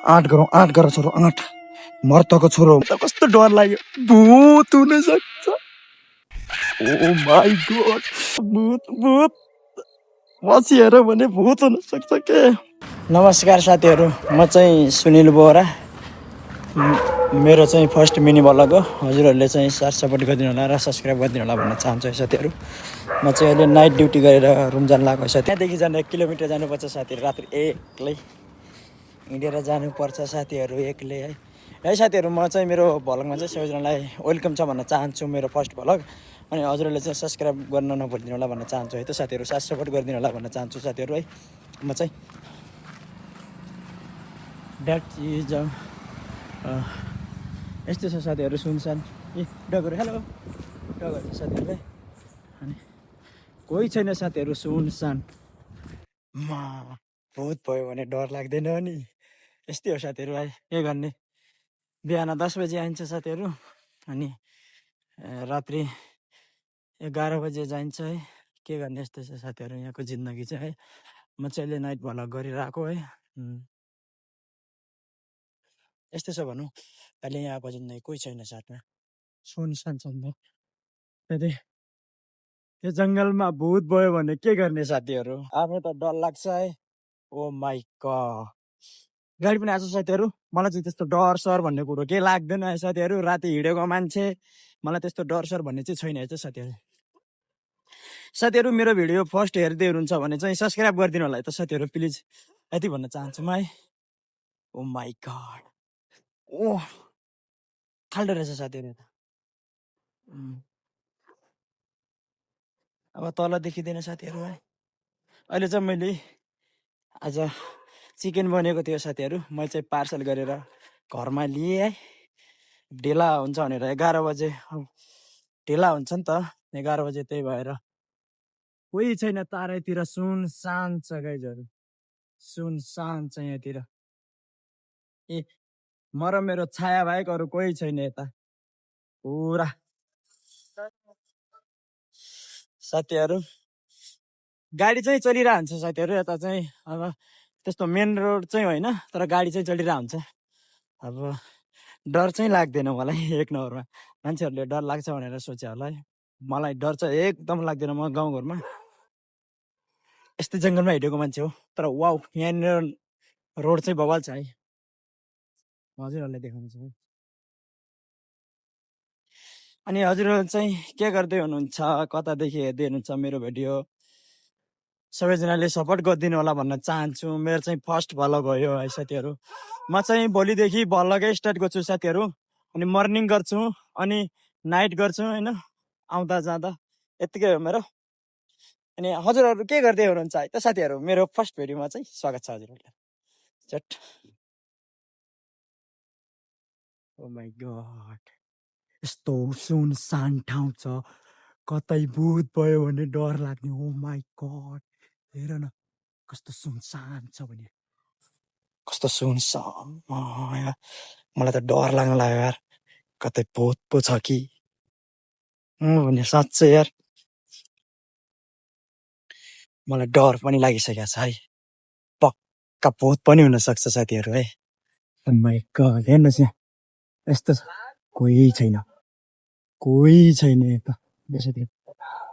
आँट गरौँ आँट गर छोरो आँट मर्तको छोरो त कस्तो डर लाग्यो भूत हुन सक्छ ओ माई गॉड भूत भूत मसिएर भने भूत हुन सक्छ के। नमस्कार साथीहरू, म चाहिँ सुनिल बोरा। मेरो चाहिँ फर्स्ट मिनी ब्लग हो। हजुरहरूले चाहिँ साथ सपोर्ट गरिदिनु होला र सब्सक्राइब गरिदिनु होला भन्न चाहन्छु है साथीहरू। म चाहिँ अहिले नाइट ड्युटी गरेर रुम जान लागेको छ। त्यहाँदेखि जान 1 किलोमिटर जानुपर्छ साथीहरू। रात्रि एक्लै हिँडेर जानुपर्छ साथीहरू, एक्लै है साथीहरू। म चाहिँ मेरो भ्लगमा चाहिँ सबैजनालाई वेलकम छ भन्न चाहन्छु, मेरो फर्स्ट भ्लग। अनि हजुरहरूले चाहिँ सब्सक्राइब गर्न नभुलिदिनु होला भन्न चाहन्छु है त साथीहरू। साथ सपोर्ट गरिदिनु होला भन्न चाहन्छु साथीहरू है। म चाहिँ द्याट इज यस्तो छ साथीहरू, सुनसान। ए डगहरू हेलो डगहरू छ साथीहरूलाई। अनि कोही छैन साथीहरू, सुनसान। भूत भयो भने डर लाग्दैन नि। यस्तै हो साथीहरू। के गर्ने, बिहान 10 बजी आइन्छ साथीहरू, अनि रात्रि 11 बजे जाइन्छ है। के गर्ने, यस्तो छ साथीहरू यहाँको जिन्दगी चाहिँ है। म चाहिँ अहिले नाइट भ्लग गरिरहेको है। यस्तो छ भनौँ, अहिले यहाँको जिन्दगी कोही छैन साथमा, सुनसान छ। त्यही यो जङ्गलमा भूत भयो भने के गर्ने साथीहरू, आफ्नो त डर लाग्छ है। ओ माई गॉड, गाडी पनि आएको साथीहरू। मलाई चाहिँ त्यस्तो डर सर भन्ने कुरो केही लाग्दैन है साथीहरू। राति हिँडेको मान्छे, मलाई त्यस्तो डर सर भन्ने चाहिँ छैन है त साथीहरू। साथीहरू मेरो भिडियो फर्स्ट हेर्दै हुनुहुन्छ भने चाहिँ सब्सक्राइब गरिदिनु होला है त साथीहरू, प्लिज। यति भन्न चाहन्छु म है। ओ माई गॉड, ओ खाल्डो रहेछ साथीहरू। अब तल देखिँदैन साथीहरू है। अहिले चाहिँ मैले आज चिकन बनेको थियो साथीहरू, मैले चाहिँ पार्सल गरेर घरमा लिएँ है। ढिला हुन्छ भनेर 11 बजे ढिला हुन्छ नि त, 11 बजे। त्यही भएर कोही छैन तारैतिर, सुनसान छ गाइजहरू, सुनसान छ यहाँतिर। ए म र मेरो छाया बाहेक अरू कोही छैन यता पुरा साथीहरू। गाडी चाहिँ चलिरहन्छ साथीहरू यता चाहिँ। अब त्यस्तो मेन रोड चाहिँ होइन, तर गाडी चाहिँ चलिरहेको हुन्छ। अब डर चाहिँ लाग्दैन मलाई एक नम्बरमा। मान्छेहरूले डर लाग्छ भनेर सोचे होला है, मलाई डर चाहिँ एकदम लाग्दैन। म गाउँघरमा यस्तै जङ्गलमा हिँडेको मान्छे हो, तर वाउ यहाँनिर रोड चाहिँ बवाल छ है। हजुरहरूलाई देखाउँछु है। अनि हजुरहरू चाहिँ के गर्दै हुनुहुन्छ, कतादेखि हेर्दै हुनुहुन्छ मेरो भिडियो, सबैजनाले सपोर्ट गरिदिनु होला भन्न चाहन्छु। मेरो चाहिँ फर्स्ट भ्लग हो यो है साथीहरू। म चाहिँ भोलिदेखि भ्लगै स्टार्ट गर्छु साथीहरू। अनि मर्निङ गर्छु अनि नाइट गर्छु होइन, आउँदा जाँदा। यत्तिकै हो मेरो। अनि हजुरहरू के गर्दै हुनुहुन्छ है त साथीहरू, मेरो फर्स्ट भिडियोमा चाहिँ स्वागत छ हजुरहरूलाई। चट ओ माई गॉड, यस्तो सुनसान ठाउँ छ, कतै भूत भयो भने डर लाग्ने। ओ माई गॉड, हेर न कस्तो सुनसान छ भने, कस्तो सुनसान। मलाई त डर लाग्न लाग्यो यार, कतै भूत पो छ कि भने साँच्चै यार मलाई डर पनि लागिसकेको छ है। पक्का भूत पनि हुनसक्छ साथीहरू है। ओ माई गॉड, हेर्नुहोस् यहाँ यस्तो छ, कोही छैन, कोही छैन यता साथीहरू,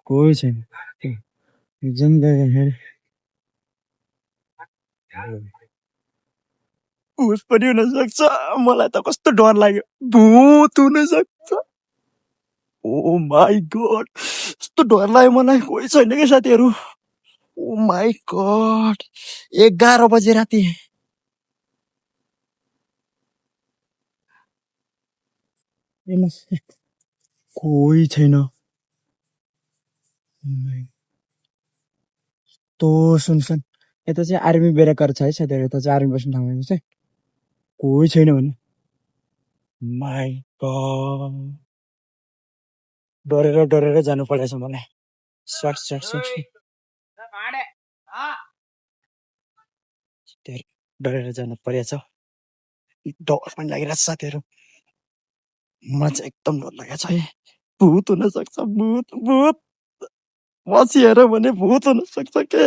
कोही छैन। भूत पनि हुनसक्छ। मलाई त कस्तो डर लाग्यो, भूत हुनसक्छ। ओ माई गॉड, यस्तो डर लाग्यो मलाई। कोही छैन क्या साथीहरू। ओ माई गॉड, 11 बजे राति। कोही छैन, तो सुनसान। यता चाहिँ आर्मी बेराकर छ है साथीहरू, यता चाहिँ आर्मी बस्ने ठाउँमा चाहिँ कोही छैन भने माई गॉड, डरेर डरेर जानु परेछ मलाई। डरेर जानु परेछ, डर पनि लागिरहेछ साथीहरू। मलाई चाहिँ एकदम डर लागेको छ है। भूत हुनसक्छ, भूत भूत मसिएर भने भूत हुनसक्छ के।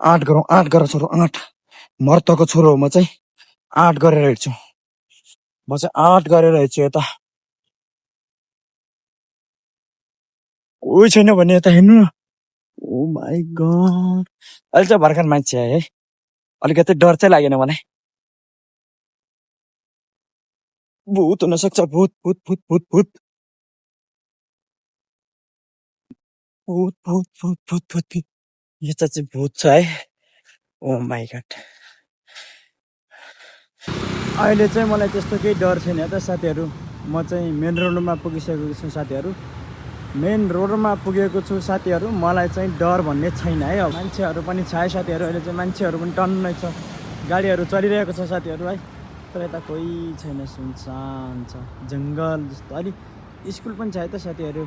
आँट गरौँ आँट गर छोरो आँट मर्तको छोरो हो म चाहिँ। 8 गरेर हिँड्छु म चाहिँ 8 गरेर हिँड्छु यता कोही छैन भने यता हेर्नु न ओ माई गड अहिले चाहिँ भर्खर मान्छे आयो है अलिकति डर चाहिँ लागेन मलाई भूत हुनसक्छ भूत भूत भूत भूत भूत भूत भूत भूत भूत भूत यता चाहिँ भूत छ है ओ माई गड अहिले चाहिँ मलाई त्यस्तो केही डर छैन त साथीहरू म चाहिँ मेन रोडमा पुगिसकेको छु साथीहरू मेन रोडमा पुगेको छु साथीहरू मलाई चाहिँ डर भन्ने छैन है अब मान्छेहरू पनि छ है साथीहरू अहिले चाहिँ मान्छेहरू पनि टन्नै छ गाडीहरू चलिरहेको छ साथीहरू है तर यता कोही छैन सुनसान छ जङ्गल जस्तो अलि स्कुल पनि छ है त साथीहरू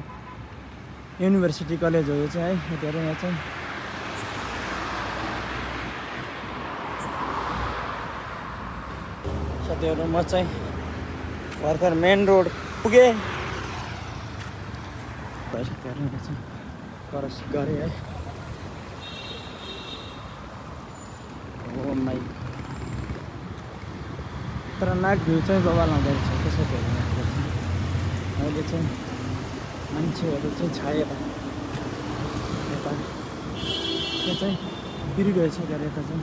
युनिभर्सिटी कलेज हो यो चाहिँ है साथीहरू यहाँ चाहिँ साथीहरू म चाहिँ भर्खर मेन रोड पुगेँ साथीहरू यहाँ चाहिँ क्रस गरेँ है ओ माई तर नाक भ्यू चाहिँ बबाल आउँदो रहेछ त्यो साथीहरू अहिले चाहिँ मान्छेहरू चाहिँ छ यता त्यो चाहिँ बिरिरहेछ साथीहरू यता चाहिँ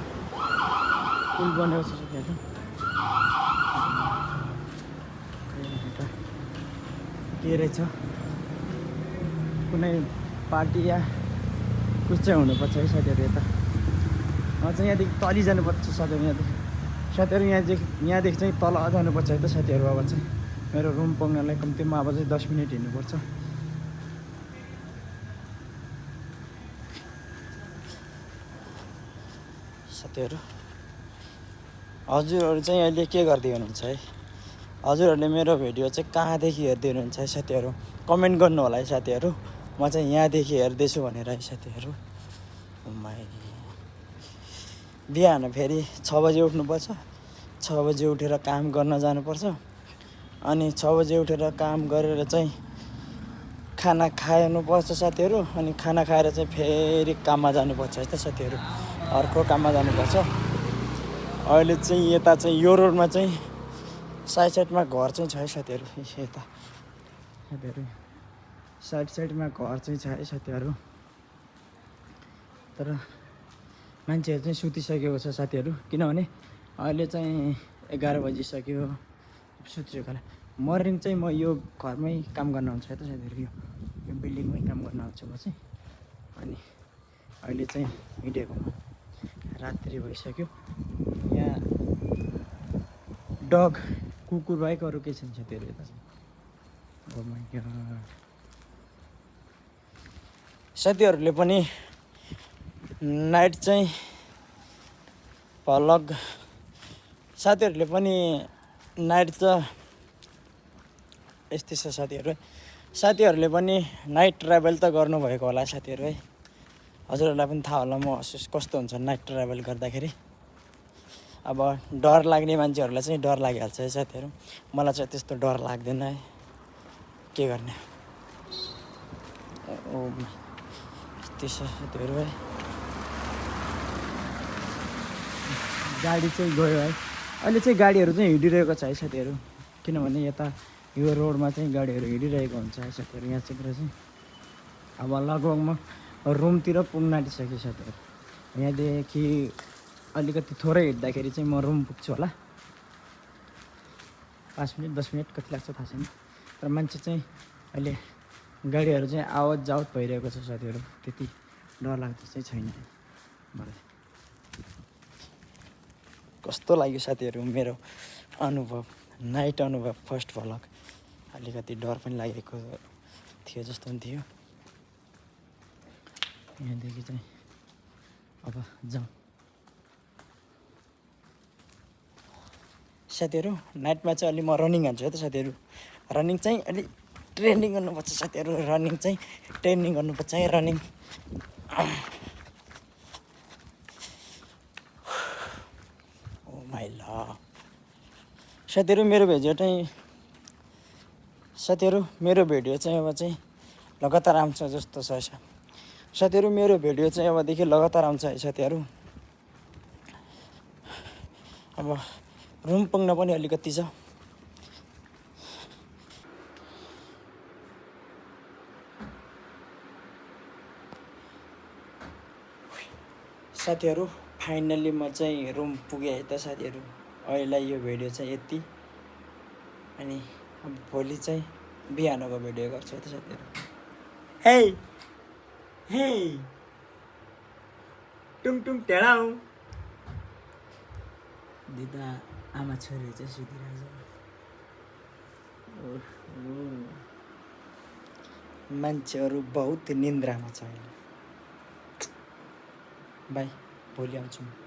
पुल बनेको छ साथीहरू के रहेछ कुनै पार्टी या कुछ चाहिँ हुनुपर्छ है साथीहरू यता चाहिँ यहाँदेखि तली जानुपर्छ साथीहरू यहाँदेखि चाहिँ तल जानुपर्छ है त साथीहरू अब चाहिँ मेरो रुम पुग्नलाई कम्तीमा अब चाहिँ 10 मिनट हिँड्नुपर्छ साथीहरू हजुरहरू चाहिँ अहिले के गर्दै हुनुहुन्छ है हजुरहरूले मेरो भिडियो चाहिँ कहाँदेखि हेर्दै हुनुहुन्छ है साथीहरू कमेन्ट गर्नु होला है साथीहरू म चाहिँ यहाँदेखि हेर्दैछु भनेर है साथीहरू बिहान फेरि 6 बजे उठ्नुपर्छ 6 बजे उठेर काम गर्न जानुपर्छ अनि 6 बजे उठेर काम गरेर चाहिँ खाना खानुपर्छ साथीहरू अनि खाना खाएर चाहिँ फेरि काममा जानुपर्छ है त साथीहरू अर्को काममा जानुपर्छ अहिले चाहिँ यता चाहिँ यो रोडमा चाहिँ साइडमा घर चाहिँ छ है साथीहरू यता साथीहरू साइडमा घर चाहिँ छ है साथीहरू तर मान्छेहरू चाहिँ सुतिसकेको छ साथीहरू किनभने अहिले चाहिँ 11 बजिसक्यो सुतिसक्यो होला मर्निङ चाहिँ म यो घरमै काम गर्न आउँछु है त साथीहरू यो बिल्डिङमै काम गर्न आउँछु म चाहिँ अनि अहिले चाहिँ हिँडेको रात्रि भइसक्यो यहाँ डग कुकुर बाहेक अरू केही छैन साथीहरू यता चाहिँ ओ माई गॉड साथीहरूले पनि नाइट चाहिँ भ्लग साथीहरूले पनि नाइट त यस्तै छ साथीहरूले पनि नाइट ट्राभल त गर्नुभएको होला साथीहरू है हजुरहरूलाई पनि थाहा होला महसुस कस्तो हुन्छ नाइट ट्राभल गर्दाखेरि अब डर लाग्ने मान्छेहरूलाई चाहिँ डर लागिहाल्छ है साथीहरू मलाई चाहिँ त्यस्तो डर लाग्दैन है के गर्ने ओ यस्तै छ साथीहरू है गाडी चाहिँ गयो है अहिले चाहिँ गाडीहरू चाहिँ हिँडिरहेको छ है साथीहरू किनभने यता यो रोडमा चाहिँ गाडीहरू हिँडिरहेको हुन्छ है साथीहरू यहाँ चाहिँ अब लगभगमा रुमतिर पुग्न आँटिसक्यो साथीहरू यहाँदेखि अलिकति थोरै हिँड्दाखेरि चाहिँ म रुम पुग्छु होला 5 मिनट 10 मिनट कति लाग्छ थाहा छैन तर मान्छे चाहिँ अहिले गाडीहरू चाहिँ आवत जावत भइरहेको छ साथीहरू त्यति डर लाग्दो चाहिँ छैन मलाई कस्तो लाग्यो साथीहरू मेरो अनुभव नाइट अनुभव फर्स्ट भ्लग अलिकति डर पनि लागेको थियो जस्तो पनि थियो यहाँदेखि चाहिँ अब जाउँ साथीहरू नाइटमा चाहिँ अलि म रनिङ हान्छु है त साथीहरू रनिङ चाहिँ अलि ट्रेनिङ गर्नुपर्छ साथीहरू रनिङ चाहिँ ट्रेनिङ गर्नुपर्छ है रनिङ ओ माइ लभ साथीहरू मेरो भिडियो चाहिँ अब चाहिँ लगातार आउँछ जस्तो छ साथीहरू मेरो भिडियो चाहिँ अबदेखि लगातार आउँछ है साथीहरू अब रुम पुग्न पनि अलिकति छ। साथीहरू फाइनल्ली म चाहिँ रुम पुगेँ है त साथीहरू। अहिलेलाई यो भिडियो चाहिँ यति, अनि अब भोलि चाहिँ बिहानको भिडियो गर्छु है त साथीहरू। हे हे टुङ टुङ टेढाउ दिदा आमा छोरी चाहिँ सुतिरहेछ। मान्छेहरू बहुत निन्द्रामा छ अहिले। बाई, भोलि आउँछु म।